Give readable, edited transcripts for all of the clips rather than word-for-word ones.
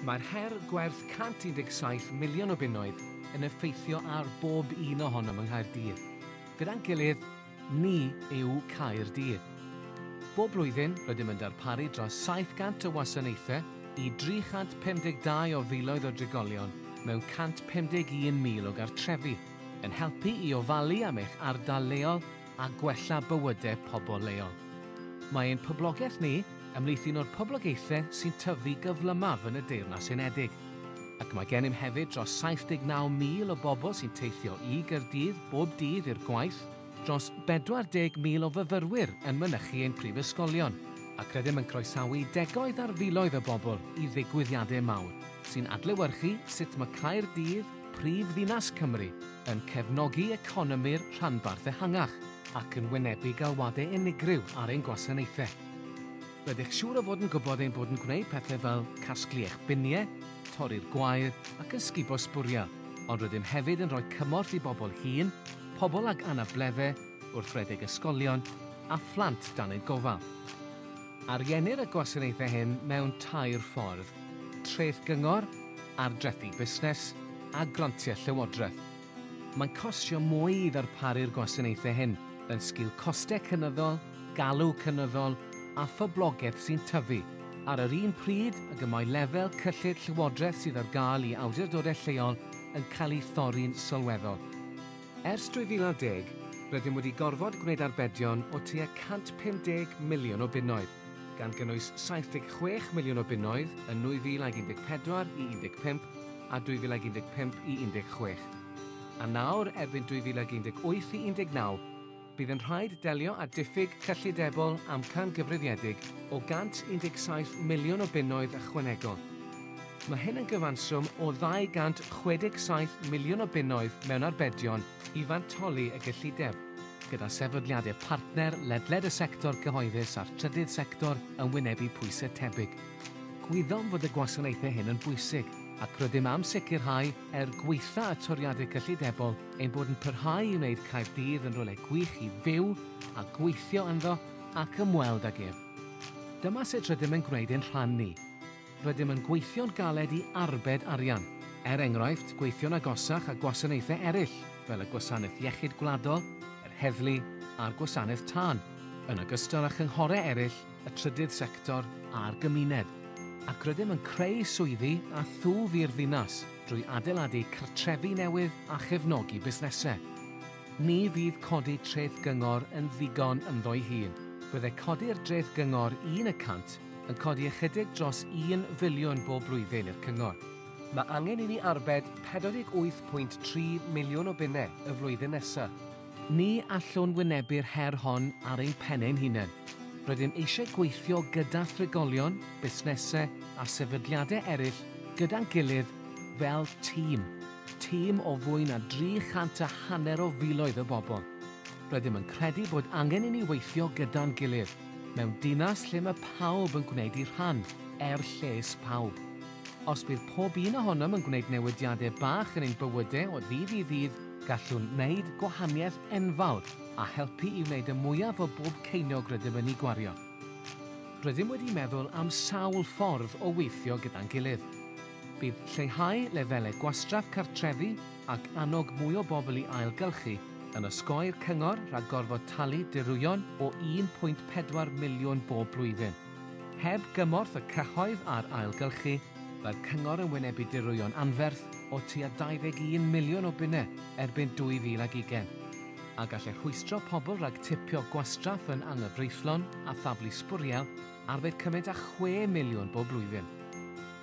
Mae'r her gwerth 117 miliwn o bunnoedd yn effeithio ar bob un ohonom yng Nghaerdydd. Gyda'n gilydd, ni yw Caerdydd. Bob blwyddyn, rydym yn darparu dros 700 o wasanaethau i 352 o filoedd o drigolion mewn 151,000 o gartrefi, yn helpu i ofalu am eich ardal leol a gwella bywydau pobl leol. Mae ein poblogaeth ni ymhlith un o'r poblogaethau sy'n tyfu gyflymaf yn y Deyrnas Unedig. Ac mae gennym hefyd dros 79,000 o bobl sy'n teithio i Gaerdydd bob dydd i'r gwaith, dros 40,000 o fyfyrwyr yn mynychu ein prifysgolion, ac rydym yn croesawu degau ar filoedd o bobl i ddigwyddiadau mawr, sy'n adlewyrchu sut mae Caerdydd, prif ddinas Cymru, yn cefnogi economi'r rhanbarth ehangach ac yn wynebu galwadau unigryw ar ein gwasanaethau. Rydych siŵr o fod yn gwybod ein bod yn gwneud pethau fel casglu eich biniau, torri'r gwair ac ysgubo sbwriel, ond rydym hefyd yn rhoi cymorth i bobl hŷn, pobl ag anableddau, wrth redeg ysgolion a phlant dan eu gofal. Ariennir y gwasanaethau hyn mewn tair ffordd: treth gyngor, ardrethi busnes a grantiau llywodraeth. Mae'n costio mwy i ddarparu'r gwasanaethau hyn yn sgil costau cynyddol, galw cynyddol a phoblogaeth sy'n tyfu. Ar yr un pryd ag y mae lefel cyllid llywodraeth sydd ar gael i awdurdodau lleol yn cael ei thorri'n sylweddol. Ers 2010, rydym wedi gorfod gwneud arbedion o tua 150 miliwn o bunnoedd, gan gynnwys 76 miliwn o bunnoedd yn 2014 i 15 a 2015 i 16. A nawr, erbyn 2018 i 19, bydd yn rhaid delio â diffyg cyllidebol amcangyfrifiedig o 117 miliwn o bunnoedd ychwanegol. Mae hyn yn gyfanswm o 267 miliwn o bunnoedd mewn arbedion i fantoli y gyllideb, gyda sefydliadau partner ledled y sector cyhoeddus a'r trydydd sector yn wynebu pwysau tebyg. Gwyddom fod y gwasanaethau hyn yn bwysig, ac rydym am sicrhau er gwaetha y toriadau cyllidebol ein bod yn parhau i wneud Caerdydd yn rhywle gwych i fyw a gweithio ynddo ac ymweld ag ef. Dyma sut rydym yn gwneud ein rhan ni. Rydym yn gweithio'n galed i arbed arian. Er enghraifft, gweithio'n agosach â gwasanaethau eraill, fel y Gwasanaeth Iechyd Gwladol, yr Heddlu a'r Gwasanaeth Tân, yn ogystal â chynghorau eraill, y trydydd sector a'r gymuned. Ac rydym yn creu swyddi a thwf i'r ddinas drwy adeiladu cartrefi newydd a chefnogi busnesau. Ni fydd codi treth gyngor yn ddigon ynddo'i hun. Byddai codi'r dreth gyngor 1% yn codi ychydig dros 1 filiwn bob blwyddyn i'r cyngor. Mae angen i ni arbed 48.3 miliwn o bunnau y flwyddyn nesaf. Ni allwn wynebu'r her hon ar ein pen ein hunain. Rydym eisiau gweithio gyda thrigolion, busnesau a sefydliadau eraill gyda'n gilydd fel tîm. Tîm o fwy na 350 o filoedd o bobl. Rydym yn credu bod angen i ni weithio gyda'n gilydd, mewn dinas lle mae pawb yn gwneud eu rhan, er lles pawb. Os bydd pob un ohonom yn gwneud newidiadau bach yn ein bywydau o ddydd i ddydd, gallwn wneud gwahaniaeth enfawr a helpu i wneud y mwyaf o bob ceiniog rydym yn ei gwario. Rydym wedi meddwl am sawl ffordd o weithio gyda'n gilydd. Bydd lleihau lefelau gwastraff cartrefi ac annog mwy o bobl i ailgylchu yn osgoi'r cyngor rhag gorfod talu dirwyon o 1.4 miliwn bob blwyddyn. Heb gymorth y cyhoedd ar ailgylchu, mae'r cyngor yn wynebu dirwyon anferth o tua 21 miliwn o bunnau erbyn 2020. A gallai rhwystro pobl rhag tipio gwastraff yn anghyfreithlon a thaflu sbwriel arbed cymaint â 6 miliwn bob blwyddyn.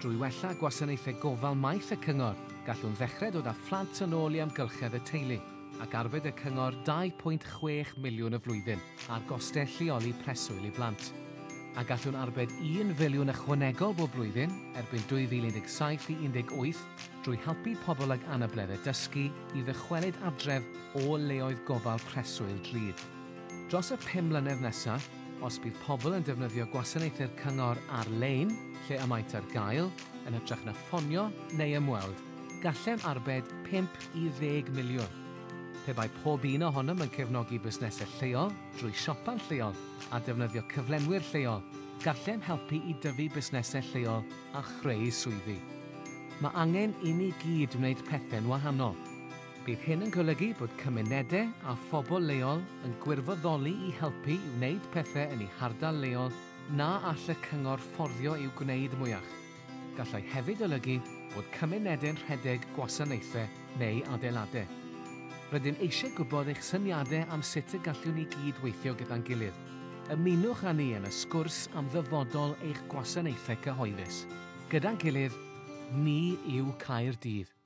Drwy wella gwasanaethau gofal maeth y cyngor, gallwn ddechrau dod â phlant yn ôl i amgylchedd y teulu ac arbed y cyngor 2.6 miliwn y flwyddyn ar gostau lleoli preswyl i blant. A gallwn arbed 1 filiwn ychwanegol bob blwyddyn erbyn 2017 i 18 drwy helpu pobl ag anableddau dysgu i ddychwelyd adref o leoedd gofal preswyl drud. Dros y 5 mlynedd nesaf, os bydd pobl yn defnyddio gwasanaethau'r cyngor ar-lein, lle y maent ar gael, yn hytrach na ffonio neu ymweld, gallem arbed 5 i 10 miliwn. Pe bai pob un ohonom yn cefnogi busnesau lleol drwy siopa'n lleol a defnyddio cyflenwyr lleol, Gallem helpu i dyfu busnesau lleol a chreu swyddi. Mae angen i ni gyd wneud pethau'n wahanol. Bydd hyn yn golygu bod cymunedau a phobl leol yn gwirfoddoli i helpu i wneud pethau yn eu hardal leol na all y cyngor fforddio i'w gwneud mwyach. Gallai hefyd olygu bod cymunedau'n rhedeg gwasanaethau neu adeiladau. Rydym eisiau gwybod eich syniadau am sut y gallwn ni gyd weithio gyda'n gilydd. Ymunwch â ni yn y sgwrs am ddyfodol eich gwasanaethau cyhoeddus. Gyda'n gilydd, ni yw Caerdydd.